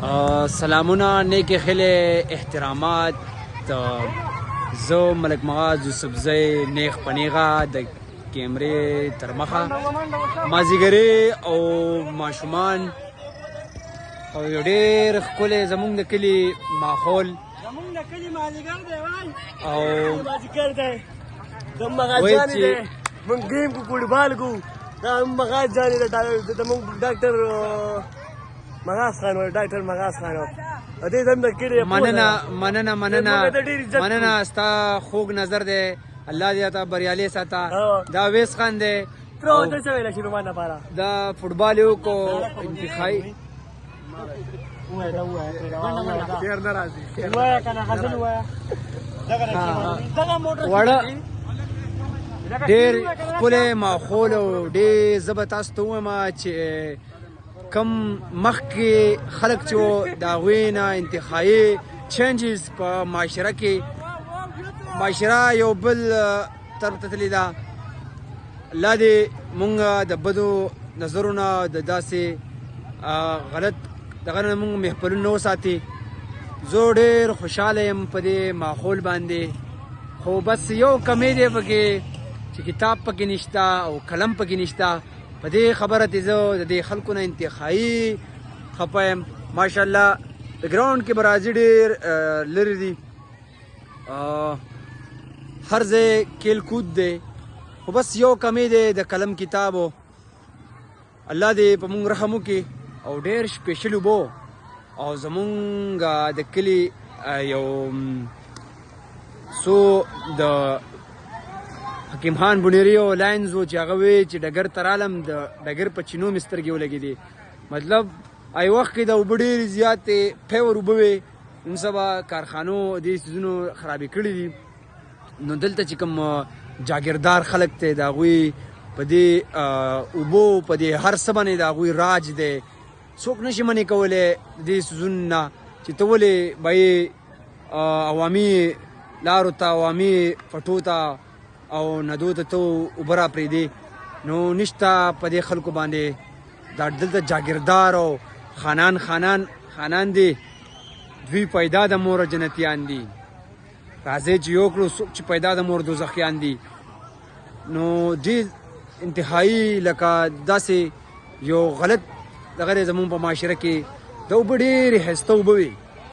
سلامونه، نیکې خلې، احترامات. زه ملک مغاز یوسفزی، نیغ په نیغه د کیمرې تر مخه. مازیګری او ماشومان او یو ډېر ښکلی زمونږ د کلي ماحول. زمونږ د کلي مازیګر دی وای. او مازیګر دی، زموږ مغاز جان دی. مونږ game کو، فوټبال کو. دا مغاز جان دی، د مونږ ډاکټر مغاز خان، ډاکټر مغاز خان دې زموږ د کلي. مننه مننه مننه مننه، ستا خوږ نظر دی، الله دې تا بریالي ساته. دا ویس خان دی. تر اوسه څه ویل شي ما نه پاره؟ دا فوټبال یو کو انتخای شعر نه راځي. وایا کنه، غزل وایا. دغه موټر وړه ډېر ښکلی ماحول او ډېر. زه به تاسو ته ووایم چې کم مخکې خلک چې د هغوی نه انتهایي changes په معاشره کې، معاشره یو بل طرف ته تللې ده. الله دې مونږ د بدو نظرونه، د داسې غلط دغه نه مونږ محفلونه وساتي. زه ډېر خوشحاله یم په دې ماحول باندې، خو بس یو کمی دی پکې چې کتاب پکې نشته او قلم پکې نشته. په دې خبره ته زه د دې خلکو نه انتهایي خفه یم. ماشاءالله د ګراوند کې به راځي، ډېر لرې دي، هر ځای کھیل کود دی، خو بس یو کمی دی د قلم کتابو. الله دې په مونږ رحم وکړي. او ډېر special اوبو او زمونږ د کلي یو څو د حکیم خان بونیري او lines و چې هغه وی چې ډګر ته رالم، د ډګر په چینو مې سترګې ولګېدې. مطلب ای وخت کې د اوبه ډېرې زیاتې pure اوبه وې. نن سبا کارخانو دې څیزونو خرابې کړي دي. نو دلته چې کوم جاګیردار خلک دی، د هغوی په دې اوبو، په دې هر څه باندې د هغوی راج دی. څوک نشي منع کولی دې څیزونو نه چې ته ولې به عوامي لارو ته، عوامي پټو ته او ندو ته ته اوبه راپرېږدې. نو نشته په دې خلکو باندې. دا دلته جاګیردار او خانان خانان خانان دي، دوی پیدا د مور جنتیان دي، راځئ چې یو کړو څوک چې پیدا د مور دوزخیان دي. نو دې انتهایی لکه داسې یو غلط دغه دی زمونږ په معاشره کې. د اوبه ډېرې ښایسته اوبه وي.